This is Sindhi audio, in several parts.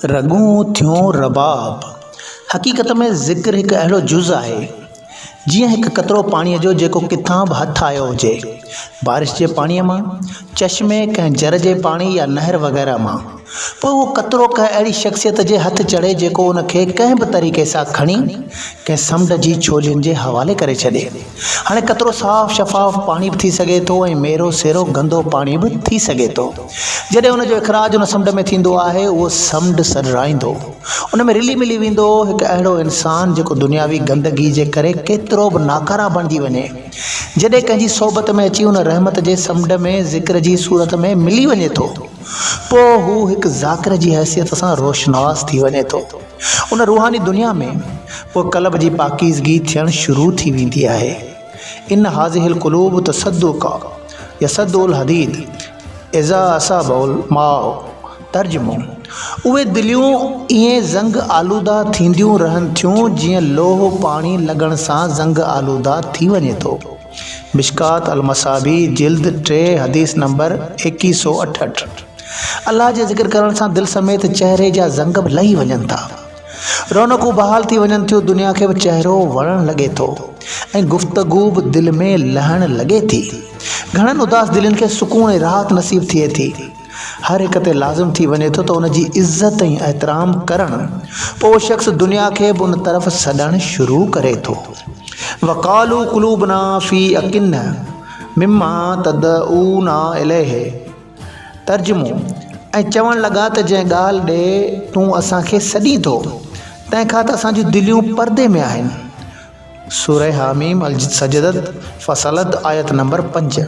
رڳون ٿيون رباب. حقيقت ۾ ذڪر هڪ اهڙو جز آهي، جيئن هڪ قطرو پاڻيء جو جيڪو ڪٿان به هٿ آيو هجي، بارش جي پاڻيء مان، چشمي، ڪنهن جر جي پاڻي يا نهر وغيره مان. پوء اهو قطرو ڪنهن اهڙي شخصيت جي هٿ چڙهي جيڪو ان کي ڪنهن به طريقي سان کڻي ڪنهن سمنڊ جي ڇولين جي حوالي ڪري ڇڏي. هاڻي قطرو صاف شفاف پاڻي به ٿي سگهي ٿو ۽ ميرو سيرو گندو پاڻي به ٿي سگهي ٿو. جڏهن ان جو اخراج ان سمنڊ ۾ ٿيندو آهي، اهو سمنڊ سڏرائيندو، ان ۾ رلي ملي ويندو. هڪ اهڙو انسان جيڪو دنياوي گندگي جي ڪري ڪيترو به ناڪاره بڻجي وڃي، جڏهن ڪنهن جي صحبت ۾ اچي ان رحمت جي سمنڊ ۾ ذڪر جي صورت ۾ ملي وڃي ٿو، پوء هو هڪ ذاڪر جي حيثيت سان روشناس ٿي وڃي ٿو. ان روحاني دنيا ۾ پوء قلب جي پاڪيزگي ٿيڻ شروع ٿي ويندي آهي. ان هذه القلوب تصدق يصدع الحديد اذا اصابه الماء ترجمو، اهي دليون ائين زنگ آلوده ٿينديون رهن ٿيون جيئن لوهه پاڻي لڳڻ سان زنگ آلوده ٿي وڃي ٿو. مشڪات المصابيح جلد ٽي حديث نمبر ايڪيهه سو اٺهٺ. الله جي ذڪر ڪرڻ سان دل سميت چهري جا زنگ به لهي وڃن ٿا. رونقون بحال ٿي وڃن ٿيون، دنيا کي به چهرو وڻڻ لڳي ٿو ۽ گفتگو به دل ۾ لهڻ لڳي ٿي. گهڻن اداس دلين کي سڪون ۽ راحت نصيب ٿئي ٿي. هر هڪ تي لازم ٿي وڃي ٿو ته ان جي عزت ۽ احترام ڪرڻ، پوء اهو شخص دنيا کي به ان طرف سڏڻ شروع ڪري ٿو. وقالوا قلوبنا في اڪنة مما تدعونا اليه. ترجمو، ۽ چوڻ لڳا ته جنهن ڳالهه ڏي تون اسان کي سڏين ٿو، تنهن کان ته اسان جون دليون پردي ۾ آهن. سوره حاميم السجدة فصلت آيت نمبر پنج.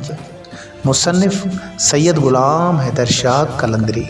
مصنف، سيد غلام حيدر شاهه قلندري.